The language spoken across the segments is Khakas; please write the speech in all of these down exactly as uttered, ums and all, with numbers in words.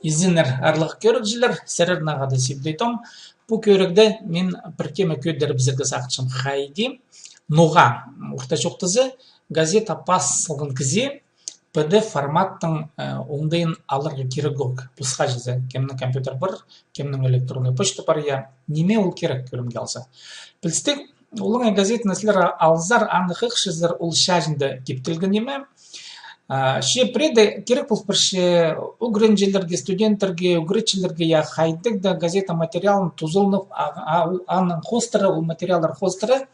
Изеннер, аарлығ кӧрігҷілер, сірернең хада Сибдей Том. Пу кӧрігде мин пір тема кӧдірібізерге сағынчам, хайди, ноға, орта чоохтаза, газета пас салған кізее П Д Ф форматтың, э, оңдайын аларға кирек ӧк. Пасха чізе, кемнің компьютер пар, кемнің электронный почта пар, я, ниме ол кирек, кӧрімге алза. Пілдістіг, олаңай газетаны сірер алзар, аны хығырчазар, ол чачында киптелген ниме. А, че пірее дее кирек пол парча ӱгренҷілерге, студенттерге, ӱгретчілерге, я, хайдағ даа газета материалын тузаланып, а, а, аның хоостыра, ол материаллар хоостыра,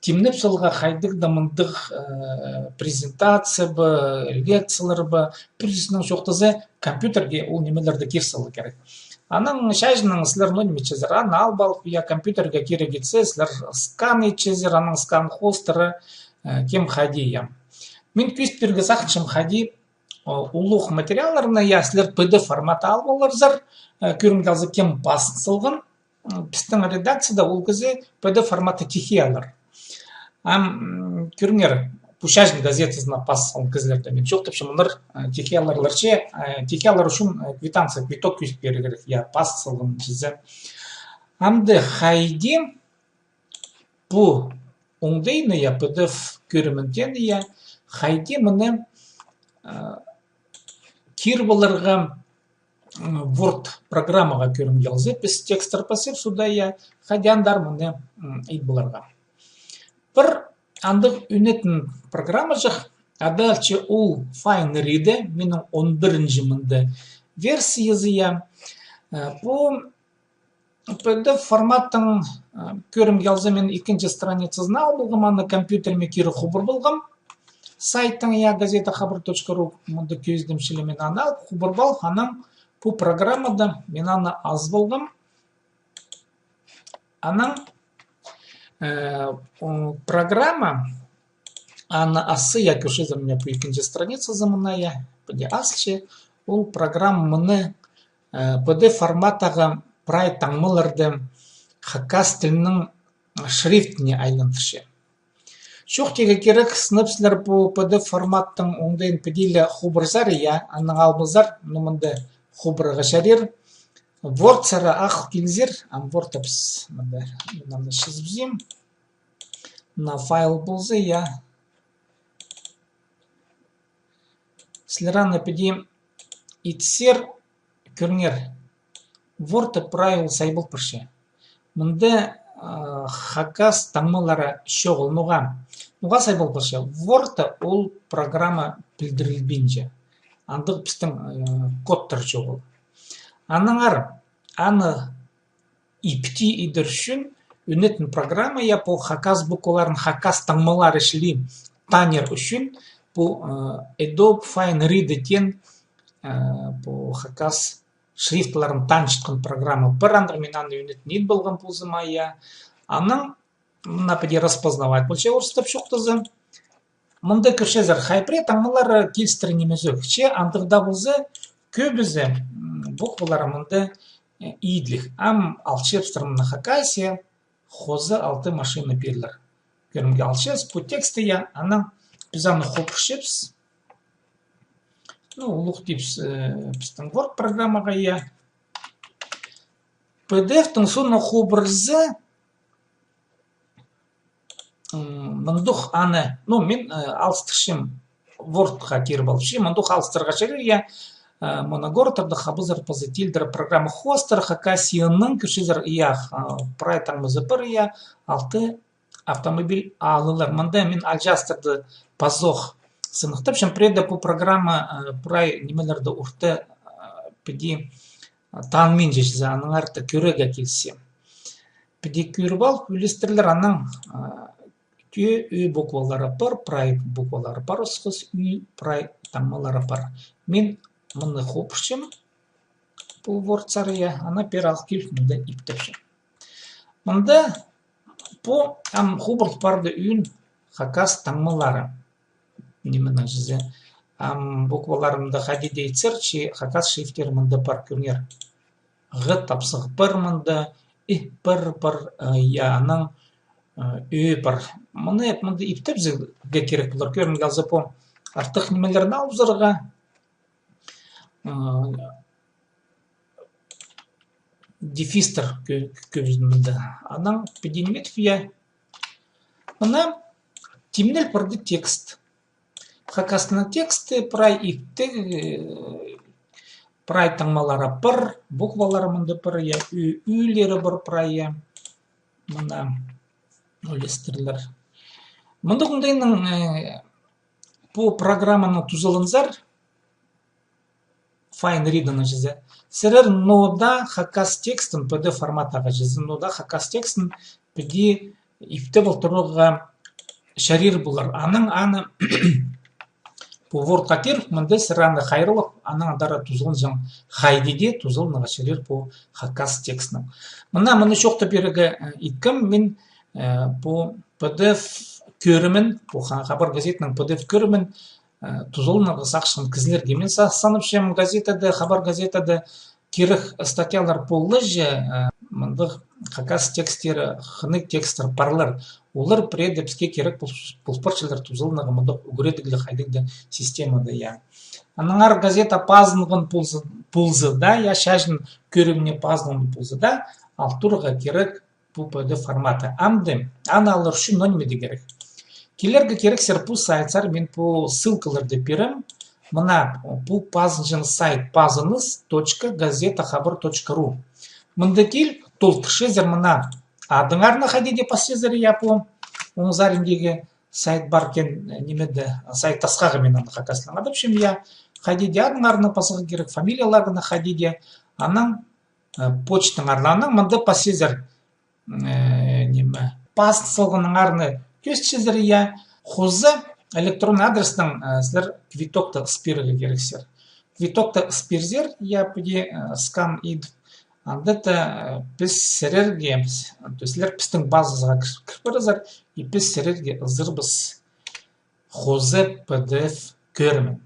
тимнеп саларға хайдағ даа мындағ, э, презентация ба, лекциялар ба, пір сӧснең чоохтаза, компьютерге ол нимелерді кир саларға кирек. Анаң чачыннаң сірер, ну, ниме чізе, аны алып алып, я, компьютерге кирек итсе, сірер скан итчезер, анаң скан хоостыра, э, кем хайди, я. Мин кӧзіт пирерге сағынчам, хайди, о, улуғ материалларны, я, сірер П Д Ф форматта алып аларзар, э, кӧрімге алза, кем пас салған. М, пістің редакцияда ол кізі П Д Ф форматта тихий алар. Ам, м, кӧріңер, пу чачын газетазына пас салған кізілерді мин чоохтапчам, олар, э, тихий аларлар че, э, тихий алар ӱчӱн, э, квитанция, квиток кӧзіт пирерге кирек, я, пас салған чізе. Амды хайди пу оңдайны, я, П Д Ф кӧрімін теені, я, хайди мыны, э, кир поларға, м, Word программаға, кӧрімге алза, піс текстер пасчабыс, суда, я, хайди андар мыны, м, ит поларға. Пір андағ ӱнетін программаҷах, ада че ол Fine Reader, минің он пірінҷі мында версиязы, я. Э, пу П Д Ф форматтың, э, кӧрімге алза, мин ікінҷі страницазын алып алғам, аны компьютеріме кире хубыр полғам. Сайттың, я, газета хабар точка ру, мында кӧзідімчеле, мин аны алып, хубыр пол, анаң пу программада мин аны азып алғам. Анаң, э, о, программа, аны асса, я, кӧрчезер, мына пу ікінҷі страницазы мына, я, піди асча, ол программа мыны, э, П Д Ф форматтағы прай таңмаларды хакас тілінің шрифтіне айландырча. Чоохтирға кирек, сынап сірер пу П Д Ф форматтың оңдайын піди ле хубырзар, я, анаң алыбызар, ну, мында хубырарға чарир. Word сари ах килзер, ам Word тапс, мында, мында чізібізем. Мына файл полза, я. Сірер аны піди итсер, кӧріңер, Word прай ол сайбал парча. Мында, а, хакас таңмалары чоғыл, ноға. Ноға сайбал парча? Word ол программа пілдірілбинче. Андағ пістің, э, кодтар чоғыл. Аннаңар аны ипти идер ӱчӱн ӱнетін программа, я, пу хакас букваларын, хакас таңмалары чіли танир ӱчӱн пу, э, Adobe Fine Reader теен, э, пу хакас шрифтларын танчатхан программа пар, андағ мин аны ӱнетін ит полғам позыма, я. Анаң мына піди распознавать полча, орыстап чоохтаза. Мында кӧрчезер, хай пірее таңмалары килістіре нимес ӧк. Че андағ даа полза, кӧбізі, м, буквалары мында, э, идліг. Ам алчабыстыр мына Хакасия, хоза алты машина пирлер. Кӧрімге алчабыс пу тексті, я, анаң піс аны хубырчабыс. Ну, улуғ тіпчебіс, э, пістің Word программаға, я. П Д Ф-тің соонаң хубырза, м, мындуғ аны, ну, мин, э, алыстырчам, Word-ха киріп алчам, мындуғ алыстырарға чарир, я, э, мына городтарда хабызар паза тилдер программа хоостыра, Хакасияның, кӧрчезер, я, э, прай таңмазы пар, я, алты автомобиль ааллар. Мында мин алҷаастарды пазох сыныхтапчам, пірее дее пу программа, э, прай нимелерді орта, э, піди таныминча чізе, аннаңар та кӧрерге килзе. Піди кӧріп ал, ӱлестірлер анаң, а, тӧӧ, ӧӧ буквалары пар, прай буквалары пар, осхас ӱ, прай таңмалары пар. Мин мыны хубырчам, пу Word сари, я, ана пеер ал киліп, мында иптепчем. Мында пу ам хубырыл парды ӱн хакас таңмалары. Ниме чізе. Ам букваларымда хайди дее итсер, че хакас шрифтері мында пар, кӧріңер. Ғы тапсағ пар мында, і пар, пар, э, я, анаң, э, ӧӧ пар. Мыны еп мында иптепчезерге кирек полар, кӧрімге алза, пу артых нимелерні алыбызарға. Э, дефистер кӧ-, кӧбізін мында. Анаң піди ниме тіп, я. Мына тимнел парды текст. Хакастың тексті прай иптіг, э, прай таңмалары пір, буквалары мында пір, я, ӱ-, ӱлері пір прай, я. Мына ӱлестірлер. Мында оңдайнаң, э, пу программаны тузаланзар, Fine Read аны чізе. Сірер нода хакас текстін P D F форматха чізе, нода хакас текстін піди иптеп полтырарға чарир полар. Анаң аны пу Word-ха кир, мында сірер аны хайраллап, анаң андар тузаланҷаң, хайди дее тузаланарға чарир пу хакас текстінең. Мына, мына чоохтап пирерге, э, иткем мин, э, пу P D F кӧрімін, пу ха-, Хабар газетінің P D F кӧрімін, э, тузаланарға сағынчатхан кізілерге. Мин са-, санапчам, газетада, Хабар газетада кирек статьялар полча, э, мындағ хакас текстері, хынығ текстер парлар. Олар пірееде піске кирек пол-, пол парчалар тузаланарға мындағ ӱгредігліг хайдағ-да системада, я. Аннаңар газета пазынған полза, полза даа, я, чачын кӧріміне пазынған полза даа, ал турарға кирек пу P D F форматы. Амды, аны алар ӱчӱн ноо ниме дее кирек. Килерге кирексер пу сайтсар, мин пу ссылкаларды пирем. Мына пу пазынҷаң сайт, пазыныс точка газета хабар точка ру. Мында кил, толдырчазар мына адыңарны хайди дее пасчазар, я, пу оң сариндағы сайт пар екен, ниме дее, сайт тасхағы, мин аны хакастаң адапчам, я. Хайди дее адыңарны пасарға кирек, фамилияларыңны хайди дее, анаң, э, почтаңарны, анаң мында пасчазар, э, ниме, пазын салғаныңарны кӧзітчезер, я. Хоза электронный адрестең, э, сірер квитокты ыс пирерге кирексер. Квитокты ыс пирзер, я, піди, э, скан ит. Анда даа, э, піс сірерге, то есть сірер пістің базазарға кір-, кір парарзар, и піс сірерге ызарбыс хоза P D F кӧрімін.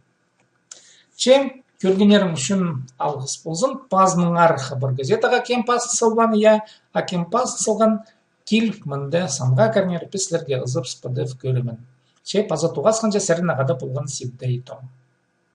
Че, кӧргеннерің ӱчӱн алғыс ползын. Пазыныңар Хабар газетаға, кем пазын салбаан, я, а кем пазын салған, кил мында санға кіріңер, піс сірерге ызарбыс P D F кӧрімін. Че, паза тоғасханҷа, сірернең хада полған Сибдей Том.